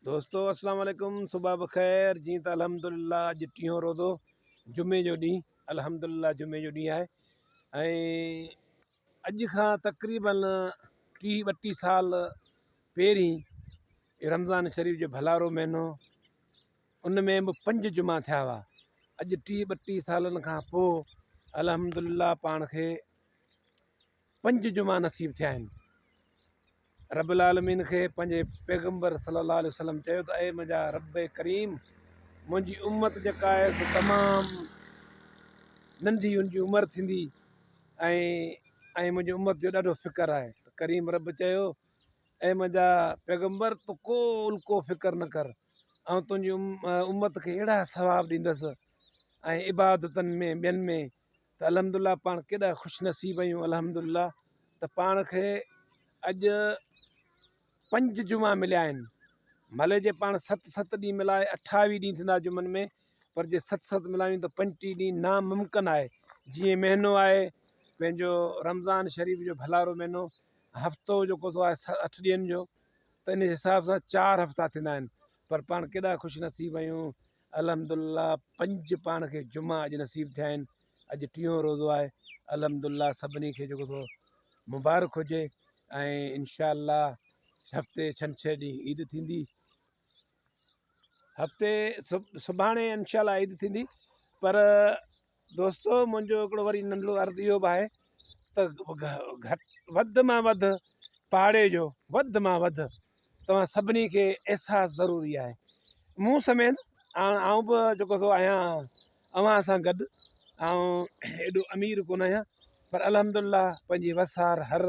دوستو اسلام عليڪم صبح بخير جي ته الحمدلله اڄ ٽيون روزو جمعي جو ڏينهن الحمدلله جمعي جو ڏينهن آهي ۽ اڄ کان تقريبن ٽيهه ٻٽيهه سال پهرين رمضان شريف جو ڀلارو مهينو ان ۾ به پنج جمعا ٿيا هئا اڄ ٽيهه ٻٽيهه سالن کان پوء الحمدلله پاڻ کي پنج جمعا نصيب ٿيا آهن. رب العالمين کي پنهنجي پيغمبر صلي الله عليه وسلم چيو ته اي منهنجا رب ڪريم منهنجي امت جيڪا آهي سو تمام ننڍي ان جي عمر ٿيندي ۽ ۽ منهنجي امت جو ڏاڍو فڪر آهي ته ڪريم رب چيو اي منهنجا پيغمبر تون ڪو الڪو فڪر نه ڪر آئون تنهنجي امت کي اهڙا ثواب ڏيندس ۽ عبادتن ۾ ٻين ۾ ته الحمد الله پاڻ ڪيڏا خوش نصيب آهيون الحمد الله ته پاڻ کي اڄ پنج جمعا مليا آهن ڀلي جي پاڻ ست ست ڏينهن ملائي اٺاويهه ڏينهن ٿيندا جمعن ۾ پر جي ست ست ملايون ته پنجٽيهه ڏينهن ناممڪن آهي جيئن مهينو آهي پنهنجو رمضان شريف جو ڀلارو مهينو هفتو جيڪو سو آهي اٺ ڏينهن جو ته ان حساب سان چار هفتا ٿيندا آهن پر پاڻ ڪيڏا خوش نصيب آهيون الحمدلله پنج پاڻ کي جمعا اڄ نصيب ٿيا آهن اڄ ٽيون روزو آهي الحمدلله سڀني کي جيڪو سو مبارڪ هجي ۽ انشاء الله هفتي ڇنڇر ڏينهن عيد ٿيندي هفتي سڀاڻي انشاء الله عيد ٿيندي پر دوستو منهنجو هڪڙو وري ننڍڙو عرض اهو به آهي ته گهٽ وڌ مان وڌ پاڙي جو وڌ مان وڌ توهان سڀني کي احساس ضروري آهي مون سميت آئون به جيڪو سو آهيان اوهان سان گڏ آئون ايڏو امير ڪونه آهيان پر الحمد لله پنهنجي وسار هر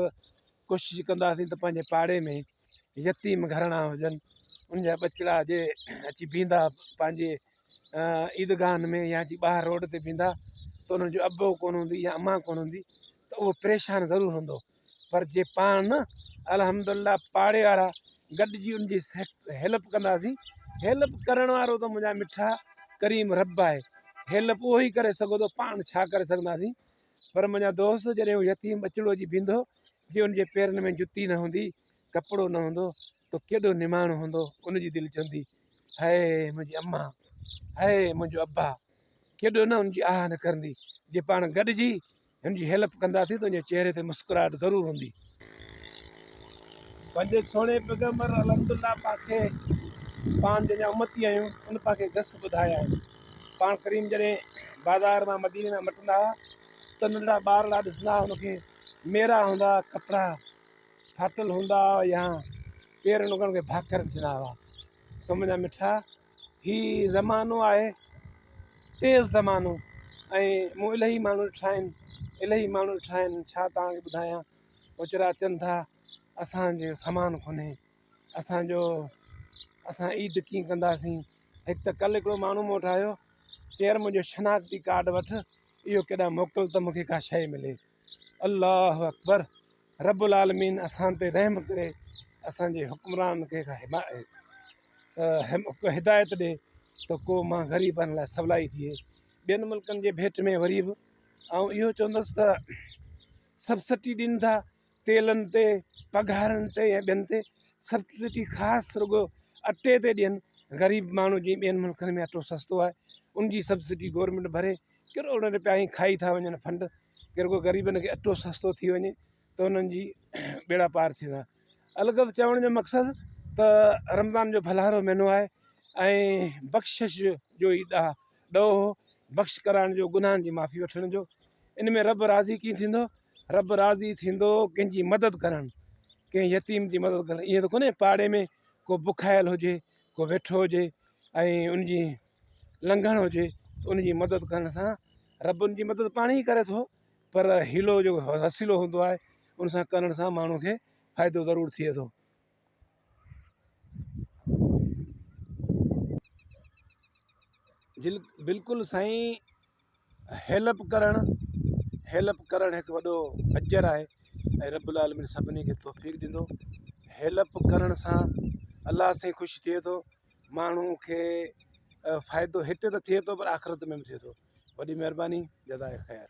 ڪوشش ڪنداسين ته پنهنجي پاڙي ۾ يتيم گهرڻا هجن ان جا ٻچڙا جي اچي بيهندا پنهنجي عيدگاهن ۾ يا اچي ٻاهر روڊ تي بيهندا ته انهن جو ابو ڪونه هوندي يا امان ڪونه هوندي ته اهو پريشان ضرور هوندو پر جي پاڻ نه الحمد لله پاڙي وارا گڏجي ان جي هيلپ ڪنداسين هيلپ ڪرڻ وارو ته منهنجا مٺا ڪريم رب آهي هيلپ اهو ئي ڪري سگهو ٿو پاڻ ڇا ڪري سگهنداسين پر منهنجا دوست جڏهن هو يتيم ٻچڙو اچي بيهندو، جي ان جي پيرن ۾ جتي نه هوندي، ڪپڙو نه هوندو ته ڪيڏو نماڻو هوندو، ان جي دل چوندي، هاء منهنجي اما، هاء منهنجو ابا، ڪيڏو نه ان جي آهه نڪرندي، جي پاڻ گڏجي هن جي هيلپ ڪنداسين ته ان جي چهري تي مسڪراهٽ ضرور هوندي. پنهنجي سهڻي پيغمبر الحمد الله پاڪ کي پاڻ جنهن جا امتي آهيون ان پاڪ کي گس ٻڌايا آهن پاڻ ڪريم جڏهن بازار مان مديني مان مٽندا هئا ته ننڍڙا ٻارڙا ڏسندا هئا ان کي ميرا هوندا هئا ڪپڙا ڦاٽل هوندا هئا يا پير ان کي ڀاڪر ڏسندا هئا سو منهنجا مٺا هي زمانو آهي تيز زمانو ۽ مون الاهي ماڻهو ڏٺا آهن الاهي ماڻهو ڏٺا آهن ڇا توهان کي ٻڌايان اوچرا اچن ٿا اسان جو سامان ڪونهي اسان جو اسان عيد ڪيئن ڪنداسين هڪ ته ڪل هڪڙو ماڻهو مون وٽ آيو چير منهنجو شناختي ڪارڊ وٺ اهو ڪيڏانهن موڪل ته مونکي ڪا شيء ملي الله اڪبر رب العالمين اسان تي رحم ڪري اسان جي حڪمران کي هدايت ڏي ته ڪو مان غريبن لاء سولائي ٿئي ٻين ملڪن جي ڀيٽ ۾ وري به آئون اهو چوندس ته سبسڊي ڏين ٿا تيلن تي پگهارن تي يا ٻين تي سبسڊي خاص رڳو اٽي تي ڏين غريب ماڻهو جيئن ٻين ملڪن ۾ اٽو سستو آهي ان جي سبسڊي گورنمينٽ ڀري ڪروڙين روپيا ائين کائي ٿا وڃن فنڊ ڪي رڳو غريبن کي اٽو سستو ٿي وڃي ته انهن جي ٻيڙا پار ٿي ويندا الغرض چوڻ جو مقصد ته رمضان جو ڀلارو مهينو آهي ۽ بخشش جو هي ڏها ڏهو هو بخش ڪرائڻ جو گناهن جي معافي وٺڻ جو ان ۾ رب راضي ڪيئن ٿيندو رب راضي ٿيندو ڪنهن جي مدد ڪرڻ ڪنهن يتيم جي مدد ڪرڻ ائين ته ڪونهي پاڙي ۾ ڪو بکايل هجي ڪو ويٺو هجي ۽ ان جي لنگهڻ هجي ته ان جي مدد ڪرڻ سان رب ان جي مدد پاڻ ئي ڪري ٿو پر حيلو جو وسيلو هوندو آهي ان سان ڪرڻ سان ماڻهو کي فائدو ضرور ٿئي ٿو. بلڪل سائين هيلپ ڪرڻ هيلپ ڪرڻ هڪ وڏو اجر آهي ۽ رب العالمين سڀني کي توفيق ڏيندو هيلپ ڪرڻ سان الله سائين خوش ٿئي ٿو ماڻهو کي فائدو هتي ته ٿئي ٿو پر آخرت ۾ به ٿئي ٿو وڏي مهرباني جزاڪ خير.